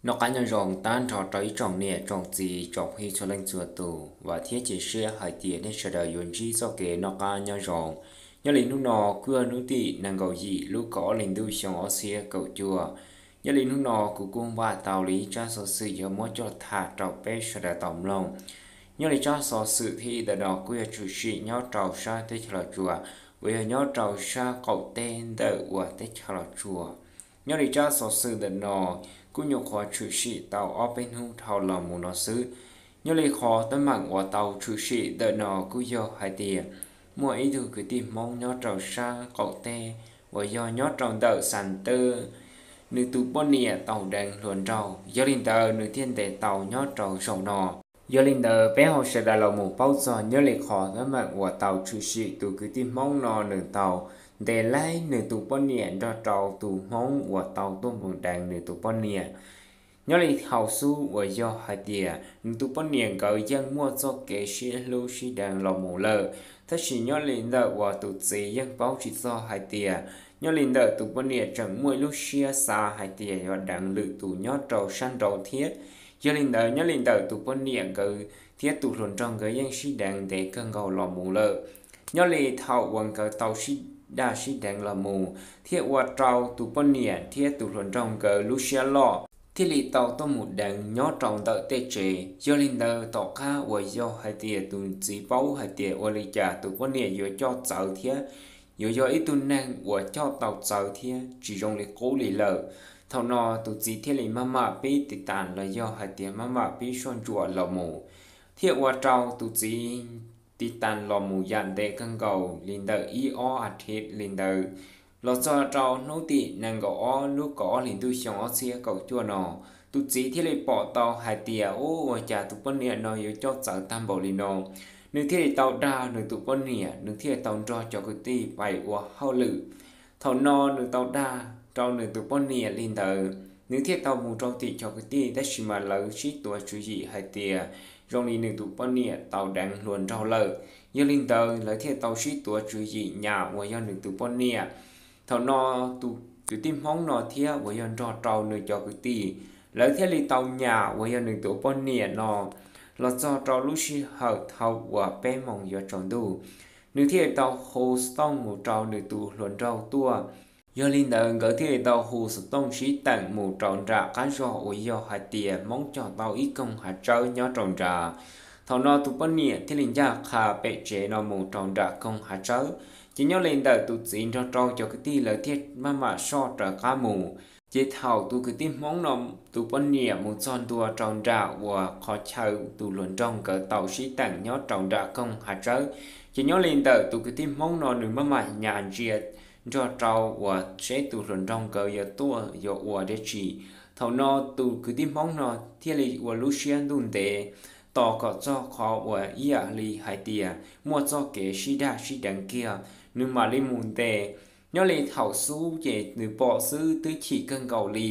Noj qab nyob zoo tag nrho rau ib tsoom niam tsoom txiv tsoom phooj ywg txhua leej txhua tus, vam thiab cia siab hais tias nej sawv daws yuav ntsib txoj kev noj qab nyob zoo. Nyob li hnub no kuj yog hnub tim nees nkaum yim lub kaum ob hlis ntuj xyoo ob txhiab kaum cuaj. Nyob li hnub no kuv kuj npaj tau li ib tsab xov xwm yuav muab coj tham rau peb sawv daws tau mloog. Nyob li tsab xov xwm thib ib ntawm no kuj yog tshwm sim nyob rau sab teb chaws Los Tsuas, uas yog nyob rau sab qaum teb ntawm uas teb chaws Los Tsuas. Nyob li tsab xov xwm ntawm no kuj nyuam qhuav tshwm sim tau ob peb hnub dhau los mus no xwb. Nyob li qhov teeb meem uas tau tshwm sim ntawm no kuj yog hais tias muaj ib tug kwv tij Hmoob nyob rau sab qaum teb uas yog nyob rau ntawm Xas Tawb, nws tus poj niam tau deev hluas nraug, yog li ntawd nws thiaj ntes tau nyob rau zaum no. Yog li ntawd peb ho sawv daws los mus paub txog nyob li qhov teeb meem uas tau tshwm sim tus kwv tij Hmoob no nws tau ntes laib nws tus poj niam nrog rau tus Hmoob uas tau tuaj mus deev nws tus poj niam. Nyob li thaum xub uas yog hais tias nws tus poj niam nkawd yeej muaj txoj kev sib hlub sib deev los mus lawm, tab sis nyob li ntawm uas tus txiv yeej paub tsis txog hais tias nyob li ntawm tus poj niam tseem muaj ib lub siab xav hais tias yuav deev lwm tus nyob rau sab nraud thiab. Yog li ntawd nyob li ntawm tus poj niam nkawd thiab tus hluas nraug nkawd yeej sib deev ntev kawg nkaus los mus lawm. Nyob li thaum uas nkawd tau sib daj sib deev los mus thiaj ua rau tus poj niam thiab tus hluas nraug nkawd lub siab loj, thiaj li tau tuaj mus deev nyob rau ntawm tej tsev. Yog li ntawd tom qab uas yog hais tias tus txiv paub hais tias ua li cas tus poj niam yuav coj txawv thiab yuav yog ib tug neeg uas coj tau txawv thiab tsis zoo li qub li lawm, thaum no tus txiv thiaj li maj mam pib tiv tas los yog hais tias maj mam pib soj ntsuam los mus, thiaj ua rau tus txiv tiv tas los mus yam ntev kawg nkaus li ntawm ib ob as thiv li ntawd. Los txog rau hnub tim nees nkaum ob lub kaum ob hlis ntuj xyoo ob txhiab kaum cuaj no, tus txiv thiaj li pom tau hais tias ua cas tus poj niam no yuav coj txawv tag npaum li no. Nws thiaj li tau dag nws tus poj niam, nws thiaj li tau nrog cov kwv tij pais ua hauj lwm. Thaum no nws tau dag rau nws tus poj niam li ntawd, nws thiaj tau mus rau tim cov kwv tij, tab sis mas lawv sib tuav tswv yim hais tias zoo li nws tus poj niam tau deev hluas nraug lawm. Yog li ntawd lawv thiaj tau sib tuav tswv yim nyas uas yog nws tus poj niam. Thaum no tus kwv tij Hmoob no thiab uas yog nrog rau nws cov kwv tij, lawv thiaj li tau nyas uas yog nws tus poj niam no. Los txog rau lub sij hawm thaum uas peb moos yuav tsaus ntuj, nws thiaj li tau hu xov tooj mus rau nws tus hluas nraug tuaj. Yog li ntawd nkawd thiaj li tau hu xov tooj sib teem mus rau nram qab zog uas yog hais tias Hmoob cog tau ib koog hav tsawb nyob rau nrad. Thaum no tus poj niam thiaj li ncaj qha pem tsev no mus rau nram koog hav tsawb, ces nyob li ntawm tus txiv nrog rau cov kwv tij lawv thiaj maj mam soj raws qab mus. Ces thaum tus kwv tij Hmoob no tus poj niam mus txog ntua rau nram uas qhov chaw tus hluas nraug nkawd tau sib teem nyob rau nram koog hav tsawb, ces nyob li ntawm tus kwv tij Hmoob no nws maj mam nyas ntsia nrog rau uas seb tus hluas nraug nkawd yuav tuaj yuav ua dab tsi. Thaum no tus kwv tij Hmoob no thiaj li ua lub siab ntuj ntev tos kom txog qhov uas ib yam li hais tias muaj txoj kev sib daj sib deev kiag, nws mam li mus ntes. Nyob li thaum xub ces nws pom xwb twb chim kawg nkaus li,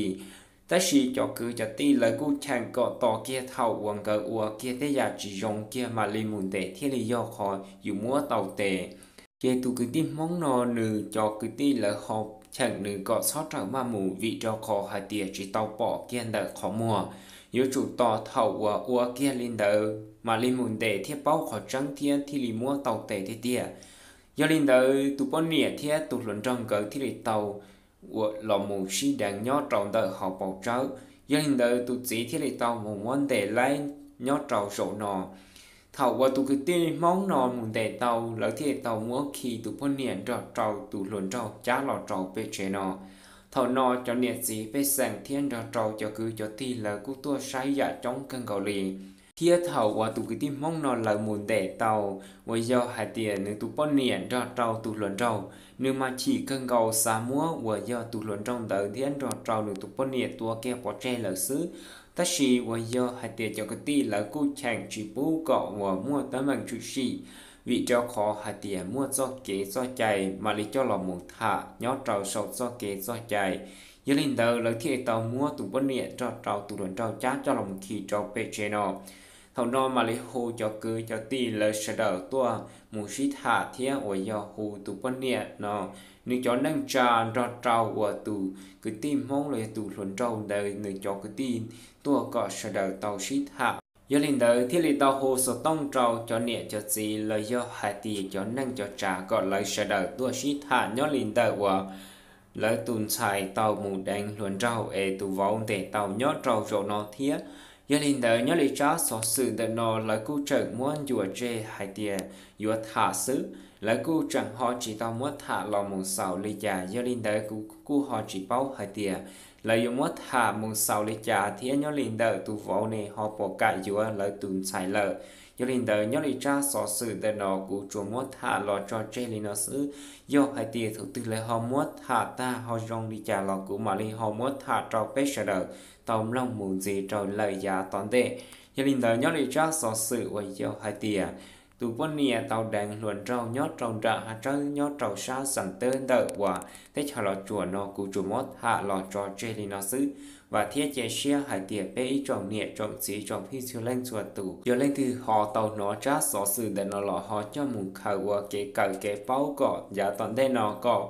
tab sis cov kwv cov tij lawv kuj cheem kom tos kiag thaum uas nkawd ua kiag tej yam tsis zoo kiag mam li mus ntes thiaj li yog qhov yus muab tau tes. Ces tus kwv tij Hmoob no nws cov kwv tij lawv ho cheem nws kom txhob rawm maj mus vim rau qhov hais tias tsis tau pom kiag ntawm qhov muag, yuav tsum tos thaum uas ua kiag li ntawd mam li mus ntes thiaj paub qhov tseeb thiab thiaj li muab tau tes tiag tiag. Yog li ntawd tus poj niam thiab tus hluas nraug nkawd thiaj li tau ua los mus sib deev nyob rau ntawm hauv paus tsawb. Yog li ntawd tus txiv thiaj li tau mus muab ntes laib nyob rau zaum no. Thaum uas tus kwv tij Hmoob no mus ntes tau, lawv thiaj li tau muab khi tus poj niam nrog rau tus hluas nraug cab los rau pem tsev no. Thaum no cov niam txiv pej xeem thiab nrog rau cov kwv cov tij lawv kuj tuaj saib yam coob kawg nkaus li. Thiab thaum uas tus kwv tij Hmoob no lawv mus ntes tau uas yog hais tias nws tus poj niam nrog rau tus hluas nraug, nws mas chim kawg nkaus xav muab uas yog tus hluas nraug ntawd thiab nrog rau nws tus poj niam tua kiag pov tseg lawm xwb. Tab sis uas yog hais tias cov kwv tij lawv kuj cheem tsis pub kom uas muaj teeb meem tshwm sim, vim rau qhov hais tias muaj txoj kev txoj cai mam li coj los mus tham nyob rau saum txoj kev txoj cai. Yog li ntawd lawv thiaj li tau muab tus poj niam nrog rau tus hluas nraug cab coj los khi rau pem tsev no. Thaum no mam li hu cov kwv cov tij lawv sawv daws tuaj mus sib tham thiab uas yog hu tus poj niam no nws cov neej tsa nrog rau uas tus kwv tij Hmoob los yog tus hluas nraug ntawd nws cov kwv tij tuaj kom sawv daws tau sib tham. Yog li ntawd thiaj li tau hu xov tooj rau cov niam cov txiv los yog hais tias cov neej cov tsa kom lawv sawv daws tuaj sib tham nyob li ntawm uas lawv tus ntxhais tau mus deev hluas nraug es tus vauv ntes tau nyob rau zaum no thiab. Yog li ntawd nyob li tsab xov xwm ntawm no lawv kuj tseem muab ncua tseg hais tias yuav tham xwb, lawv kuj tseem ho tsis tau muab tham los mus xaus li cas. Yog li ntawd kuv kuj ho tsis paub hais tias lawv yuav muab tham mus xaus li cas thiab nyob li ntawm tus vauv ne ho puas kam yuav lawv tus ntxhais lawm. Yog li ntawd nyob li tsab xov xwm ntawm no kuv tsuas muab tham los tso tseg li no xwb. Yog hais tias thaum twg lawv ho muab tham tag ho zoo li cas los kuv mam li ho muab tham rau peb sawv daws tau mloog mus ntxiv rau lawm yav tom ntej. Yog li ntawd nyob li tsab xov xwm uas yog hais tias tus poj niam tau deev hluas nraug nyob rau nram hav tsawb nyob rau sab xeev teb ntawm uas teb chaws Los Tsuas no kuv tsuas muab tham los tso tseg li no xwb. Vam thiab cia siab hais tias peb ib tsoom niam tsoom txiv tsoom phooj ywg txhua leej txhua tus yog leej twg ho tau hnov tsab xov xwm ntawm no los ho coj mus khaws ua kev kawm kev paub kom yav tom ntej no kom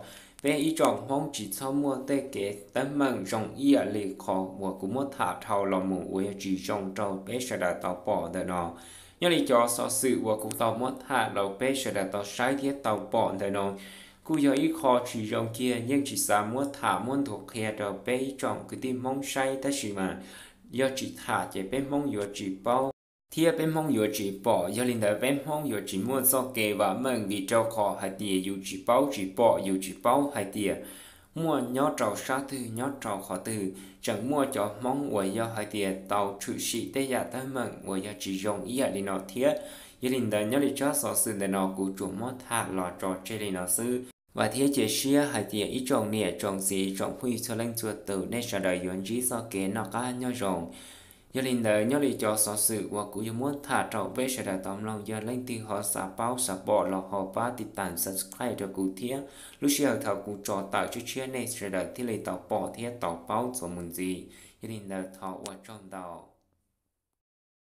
peb ib tsoom Hmoob tsis txhob muaj tej kev teeb meem zoo ib yam li qhov uas kuv muab tham dhau los mus uas yog tsis zoo rau peb sawv daws tau pom ntawm no. Nyob li cov xov xwm uas kuv tau muab tham rau peb sawv daws tau saib thiab tau pom ntawm no kuj yog ib qho tsis zoo kiag, yeej tsis xav muab tham muab nthuav qhia rau peb ib tsoom kwv tij Hmoob saib tab sis mas yog tsis tham ces peb Hmoob yuav tsis paub thiab peb Hmoob yuav tsis pom. Yog li ntawd peb Hmoob yuav tsis muaj txoj kev vam meej vim rau qhov hais tias yus tsis paub tsis pom, yus tsis paub hais tias muaj nyob rau sab twg nyob rau qhov twg. Tseem muaj cov Hmoob uas yog hais tias tau tshwm sim tej yam teeb meem uas yog tsis zoo ib yam li no thiab. Yog li ntawd nyob li tsab xov xwm ntawm no kuv tsuas muab tham los tso tseg li no xwb. Vam thiab cia siab hais tias ib tsoom niam tsoom txiv tsoom phooj ywg txhua leej txhua tus nej sawv daws yuav ntsib txoj kev noj qab nyob zoo. Yog li ntawd nyob li cov xov xwm uas kuv yuav muab tham rau peb sawv daws tau mloog, yog leej twg ho xav paub xav pom los ho pab tiv tas subscribe rau kuv thiab. Lub sij hawm thaum kuv tso tawm tshiab tshiab nej sawv daws thiaj li tau pom thiab tau paub txuas mus ntxiv. Yog li ntawd thov ua tsaug ntau.